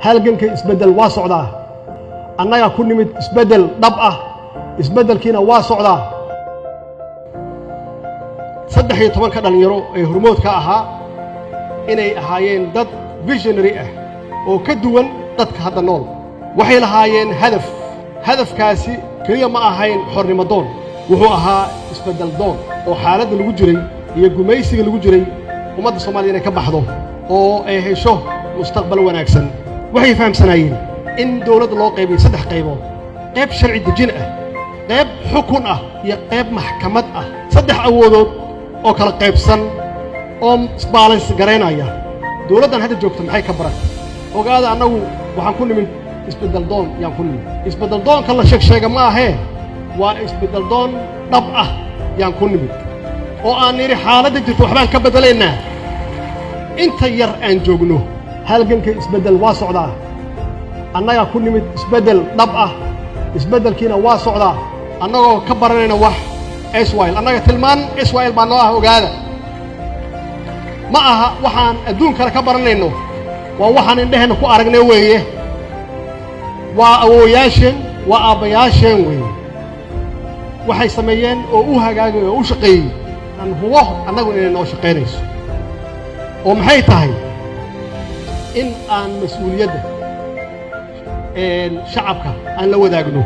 Halganka isbeddel waa socdaa. Annaga ku nimid isbeddel dhab ah, isbeddelkiina waa socdaa. 13-ka dhallinyaro ee hormood ka ahaa inay ahaayeen dad visionary ah oo ka duwan dadka hadda nool. Waxay lahaayeen hadaf. Hadafkaasi keliya ma ahayn xornimo doon, wuxuu ahaa isbeddel doon oo xaaladda lagu jiray iyo gumaysiga lagu jiray ummadda Soomaaliya inay ka baxdo oo ay hesho mustaqbal wanaagsan. Waxay fahamsanaayeen in dowladda loo qaybiyo saddex qaybood: qayb sharci dejin ah, qayb xukun ah iyo qayb maxkamad ah. Saddex awoodood oo kala qaybsan oo is balance garaynaya. Dowladdan hadda joogta maxay ka baran? Ogaada, annagu waxaan ku nimid isbeddel doon yaan ku nimid. Isbeddel doonka la sheeg sheega ma ahee, waa isbeddel doon dhab ah yaan ku nimid oo aan nidhi xaaladda jirta waxbaan ka beddelaynaa inta yar aan joogno. Halganka isbeddel waa socdaa. Annaga ku nimid isbeddel dhab ah, isbeddelkiina waa socdaa, annagoo ka baranayna wax SYL. Annaga tilmaan SYL baa noo ah. Ogaada, ma aha waxaan adduun kale ka baranayno, waa waxaan indheheenna ku aragnay weeye. Waa awoowayaasheen, waa aabbayaasheen weeye. Waxay sameeyeen oo u hagaagay oo u shaqeeyey aan hubo annagu inay noo shaqaynayso. Oo maxay tahay? In aan mas-uuliyadda shacabka aan la wadaagno.